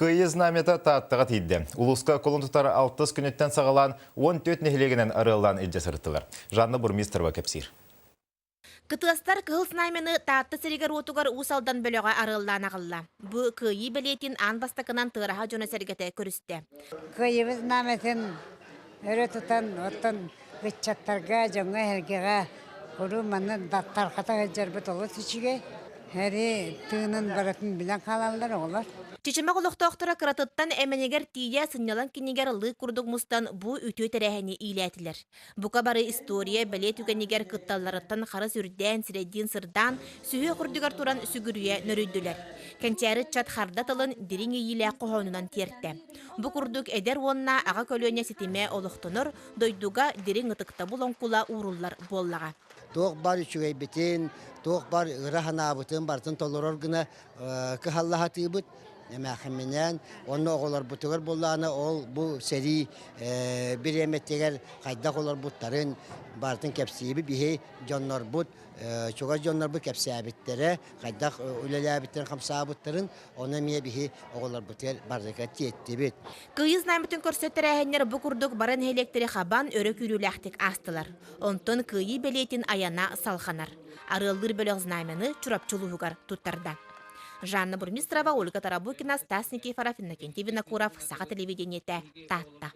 Кыайыы знамята Тааттаҕа тиийдэ. Улууска кулун тутар алтыс күнүттэн саҕалаан 14 нэһилиэгинэн арыаллаан илдьэ сырыттылар. Жанна Бурмистрова кэпсиир. Кытыастар Кыһыл Знамяны Таатта сиригэр-уотугар Уус Алдан бөлөҕө арыаллаан аҕалла. Бу Кыайыы бэлиэтин аан бастакынан Тыараһа дьоно-сэргэтэ көрүстэ. Кыайыбыт знамятын өрө тутан, оттон ыччаттарга, дьоҥҥо-сэргэҕэ куруу манна тарҕата сылдьарбыт олус үчүгэй. Эри тыынын барытын билэн хаалаллар оҕолор. Чычымах олохтоохторо кыратыттан эмэнигэр тиийэ сынньалаҥ кинигэр лыык курдук мустан бу үтүө тэрээһини иилээтилэр. Бука бары история бэлиэ түгэнигэр кытталларыттан харыс үрдээн, сирэйдиин сырдаан, сүһүөх үрдүгэр туран сүгүрүйэ нөрүйдүлэр. Кэнчээри ыччат харда тылын дириҥ иэйиилээх хоһоонунан тиэртэ. Бу курдук эдэр уонна аҕа көлүөнэ ситимэ олохтонор, дойдуга дириҥ ытыктабыл оҥкула ууруллар буоллаҕа. Туох бар үчүгэйбитин, туох бар ыра санаабытын барытын толорор гына кыһаллаһатыыбыт эмээхиминээн уонна оҕолорбутугар буоллаҕына ол бу сэрии бириэмэтигэр хайдах олорбуттарын барытын кэпсиибит биһи дьоннорбут чугас дьоннорбут кэпсээбиттэрэ хайдах үлэлээбиттэрин хамсаабыттарын ону эмиэ биһи оҕолорбутугар барытыгар тиэттибит. Кыайыы знамятын көрсө тэрээһиннэр бу курдук бары нэһилиэктэри хабан өрө күүрүүлээхтик аастылар. Онтон Кыайыы бэлиэтин айана салҕанар. Арыаллыыр бөлөх знамяны Чурапчы улууһугар туттарда. Жанна Бурмистрова, Ольга Тарабукина, Стас Никифоров, Иннокентий Винокуров, Саха телевидениетэ, Таатта.